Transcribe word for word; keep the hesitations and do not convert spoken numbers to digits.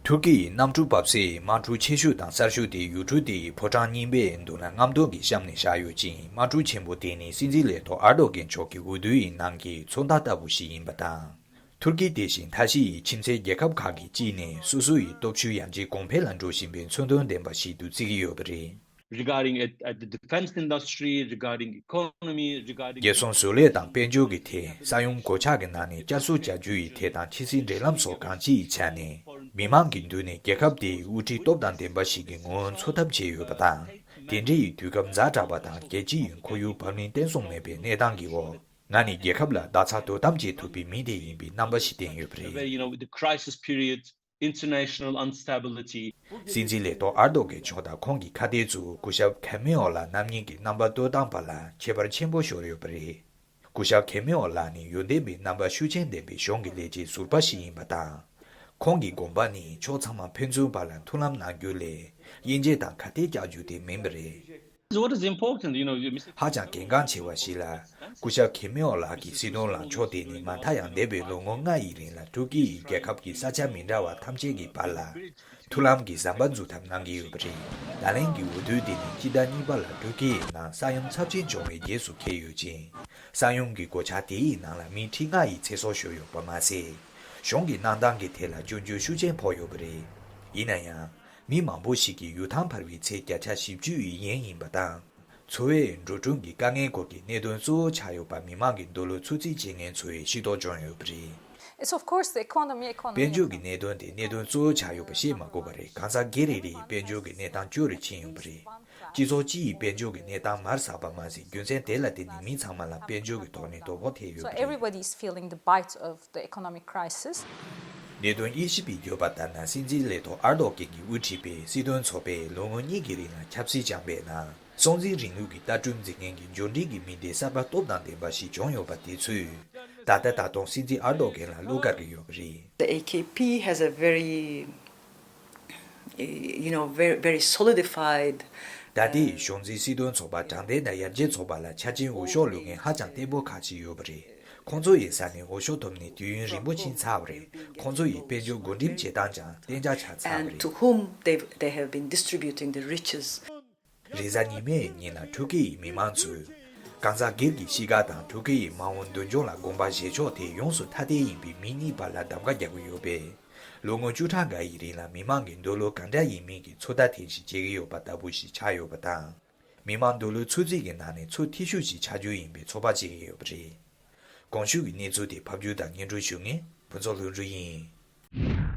ཐུར་ཀི་ཡི་གནམ་གྲུ་འབབ་སའི་དམག་གྲུ་ཆེ་ཤོས་དང་གསར་ཤོས་དེ་ཡུལ་གྲུ་དེའི་ཕོ་བྲང་རྙིང་པའི་མདུན་ལ་རྔམ་སྟོན་གྱི་གཤམ་ནས་བཞག་ཡོད་ཅིང་། དམག་གྲུ་ཆེན་པོ་དེ་ནི་སྲིད་འཛིན་ལས་ཐོག་ཨར་རྡོ་རྒན་མཆོག་གི་འོས་བསྡུ་ཡི་ནང་གི་མཚོན་རྟགས་ལྟ་བུ་ཞིག་ཡིན་པ་དང་། ཐུར་ཀི་དེ་བཞིན་མཐའ་བཞི་ཡི་ཁྱིམ་མཚེས་རྒྱལ་ཁབ་ཁག་གིས་དཀྱིལ་ནས་སོ་སོ་ཡི་སྟོབས་ཤུགས་ཡར་རྒྱས་གོང་འཕེལ་ལ་འགྲོ་བཞིན་པའི་མཚོན་དོན་ལྡན་པ་ཞིག་ཏུ་བརྩི་གི་ཡོད་པ་རེད། Regarding at, at the defense industry, regarding economy, regarding རྒྱལ་སྲུང་བཟོ་ལས་དང་དཔལ་འབྱོར་གྱི་ཐད། ས་ཡོམ་གོད་ཆག་གི་ནང་ནས་བསྐྱར་གསོ་བྱ་རྒྱུ་ཡི་ཐད་དང་ཕྱི་སྲིད་འབྲེལ་ལམ་སོགས་གང་ཅིའི་ཆ་ནས། མི་མང་གི་མདུན་ནས་རྒྱལ་ཁབ་དེའི་དབུ་ཁྲིད་སྟོབས་དང་ལྡན་པ་ཞིག་གི་ངོ་བོ་འཚོལ་ཐབས་བྱས་ཡོད་པ་དང་། དེ་འདྲ་ཡི་དུས་སྐབས་ཛ་དྲག་པ་དང་རྒྱལ་སྤྱི་ཡི་ཁོར་ཡུག་བབ་བརླིང་བརྟན་སྲུང་མེད་པའི་གནས་སྟངས་ཀྱི་འོག་ང་ནི་རྒྱལ་ཁབ་ལ་བདག་རྩ་དོ་དམ་བྱེད་ཐུབ་པའི་མི་དེ་ཡིན་པའི་རྣམ་པ་ཞིག་བསྟན་ཡོད་པ་རེད། Where, you know, with the crisis period, international instability. སྲིད་འཛིན་ལས་ཐོག་ཨར་རྡོ་རྒན་མཆོག་དང་ཁོང་གི་ཁ་གཏད་ཚོས་སྐུ་ཞབས་ཁེ་མེ་ཨོ་ལགས་རྣམ་གཉིས་ཀྱི་རྣམ་པ་གཏོད་སྟངས་བར་ལ་ཁྱད་པར་ཆེན་པོ་ཤོར་ཡོད་པ་རེད། སྐུ་ཞབས་ཁེ་མེ་ཨོ་ལགས་ནི་ཡོན་ཏན་པའི་རྣམ་པ་ཤུགས་ཅན་ལྡན་པའི་གཞུང་གི་ལས་བྱེད་ཟུར་པ་ཞིག་ཡིན་པ་དང་། ཁོང་གི་དགོངས་པ་ནི་ཕྱོགས་ཚང་མ་ཕན་ཚུན་བར་ལ་མཐུན་ལམ་གནང་རྒྱུ་ལས་དབྱེ་འབྱེད་དང་ཁ་གཏད་བཅག་རྒྱུ་དེ་མིན་པ་རེད། What is important, you know, you, Mister ཧ་ཅང་གལ་འགངས་ཆེ་བ་ཞིག་ལ། སྐུ་ཞབས་ཁེ་མེ་ཨོ་ལགས་ཀྱིས་སྲིད་དོན་ལངས་ཕྱོགས་དེ་ནི་མ་མཐའ་ཡང་འདས་པའི་ལོ་ངོ་ལྔ་ཡི་རིང་ལ་ཐུར་ཀི་ཡིས་རྒྱལ་ཁབ་ཀྱི་ས་ཆ་མི་འདྲ་བ་ཐམས་ཅད་ཀྱི་བར་ལ་མཐུན་ལམ་གྱི་ཟམ་པ་འཛུགས་ཐབས་གནང་གི་ཡོད་པ་རེད། ད་ལན་གྱི་འོས་བསྡུ་དེ་ནི་སྤྱི་ཟླ་གཉིས་པ་ལ་ཐུར་ཀི་ཡི་ནང་ས་ཡོམ་ཚབས་ཆེན་བྱུང་བའི་རྗེས་སུ་འཁེལ་ཡོད་ཅིང་། ས་ཡོམ་གྱི་གོད་ཆག་དེ་ཡི་ནང་ལ་མི་ཁྲི་ལྔ་ཡི་ཚེ་སྲོག་ཤོར་ཡོད་པ་མ་ཟད། གཞུང་གི་གནང་སྟངས་ཀྱི་ཐད་ལ་སྐྱོན་བརྗོད་ཤུགས་ཆེན་ཕོག་ཡོད་པ་རེད། ཡིན་ན་ཡང་། མི་མང་པོ་ཞིག་གིས་ཡུལ་ཐང་འཕར་བའི་ཚད་བརྒྱ་ཆ་བཞི་བཅུ་ཡི་ཡན་ཡིན་པ་དང་། འཚོ་བའི་འགྲོ་གྲོན་གྱི་དཀའ་ངལ་སྐོར་གྱི་གནད་དོན་གཙོ་བོ་ཆགས་ཡོད་པ་མི་མང་གི་འདོད་བློ་ཚོད་རྩིས་བྱེད་མཁན་ཚོས་ཤེས་རྟོགས་བྱུང་ཡོད་པ་རེད། It's of course the economy, economy དཔལ་འབྱོར་གྱི་གནད་དོན་དེ་གནད་དོན་གཙོ་བོ་ཆགས་ཡོད་པ་བཤད་མ་དགོས་པ་རེད། གང་ཟག་སྒེར་རེ་རེའི་དཔལ་འབྱོར་གྱི་གནས་སྟངས་སྐྱོ་རུ་ཕྱིན་ཡོད་པ་རེད། སྤྱི་ཚོགས་སྤྱི་ཡི་དཔལ་འབྱོར་གྱི་གནས་སྟངས་མར་ཟག་པ་མ་ཟད། རྒྱུ་མཚན་དེ་ལ་བརྟེན་ནས་མི་ཚང་མ་ལ་དཔལ་འབྱོར་གྱི་ཐོག་ནས་དོ་ཕོག་ཐེབས་ཡོད་So པ་རེད། Everybody is feeling the bite of the economic crisis. གནད་དོན་དབྱེ་ཞིབ་པས་བརྗོད་པ་ལྟར་ན། སྲིད་འཛིན་ལས་ཐོག་ཨར་རྡོ་རྒན་གྱིས་དབུ་ཁྲིད་པའི་སྲིད་དོན་ཚོགས་པས་ལོ་ངོ་གཉིས་ཀྱི་རིང་ལ་ཆབ་སྲིད་བསྐྱངས་པའི་ནང་། སྲོང་བཙན་རིང་ལུགས་ཀྱི་ལྟ་གྲུབ་འཛིན་མཁན་གྱི་འབྱོར་འབྲིང་གི་མི་སྡེ་གསར་པ་སྟོབས་དང་ལྡན་པ་ཞིག་བྱུང་ཡོད་པ་དེ་ཚོས། ད་ལྟ་ད་དུང་སྲིད་འཛིན་ཨར་རྡོ་རྒན་ལ་བློ་དཀར་གྱི་ཡོད་པ་རེད། The A K P has a very, you know, very, very solidified ད་ལྟའི་གཞུང་འཛིན་སྲིད་དོན་ཚོགས་པ་དྲང་བདེན་དང་ཡར་རྒྱས་ཚོགས་པ་ལ་ཆ་རྐྱེན་འོས་ཤོག་བླུག་མཁན་ཧ་ཅང་བརྟན་པོ་ཁག་ཅིག་ཡོད་པ་རེད། ཁོང་ཚོ་ཡིན་ས་ནས་འོས་ཤོག་ཐོབ་ནས་དུས་ཡུན་རིང་པོ་ཕྱིན་ཚར་བ་རེད། ཁོང་ཚོ་ཡིས་དཔལ་འབྱོར་བགོ་འགྲེམས་བྱེད་སྟངས་ཀྱང་གཏན་འཇགས་ཆགས་ཚར་བ་And རེད། To whom they, they have been distributing the riches. རེས་གཟའ་ཉི་མའི་ཉིན་ལ་ཐུར་ཀི་ཡི་མི་མང་ཚོས། གང་ཟག་སྒེར་གྱི་གཤིས་ཀ་དང་ཐུར་ཀི་ཡི་མ་འོངས་མདུན་ལྗོངས་ལ་དགོངས་པ་བཞེས་ཕྱོགས་དེ་ཡོངས་སུ་ཐ་དད་ཡིན་པའི་མི་གཉིས་བར་ལ་གདམ་ག་རྒྱག་གི་ཡོད་པས། ལོ་ངོ་བཅུ་ཕྲག་འགའ་ཡི་རིང་ལ་མི་མང་གི་འདོད་བློ་གང་འདྲ་ཡིན་མིན་གྱི་ཚོད་ལྟ་དེ་བཞིན་བྱེད་ཀྱི་ཡོད་པ་ལྟ་བུ་ཞིག་ཆགས་ཡོད་པ་དང་། མི་མང་འདོད་བློ་ཚོད་རྩིས་ཀྱི་ནང་ནས་ཚོད་ཐིག་ཤོས་ཤིག་ཆགས་རྒྱུ་ཡིན་པའི་ཚོད་དཔག་བྱེད་ཀྱི་ཡོད་པ་རེད། གོང་ཞུས་ཀྱི་གནས་ཚུལ་དེ་ཕབ་སྒྱུར་དང་སྙན་སྒྲོན་ཞུ་མཁན་ཕུན་ཚོགས་ལྷུན་གྲུབ་ཡིན།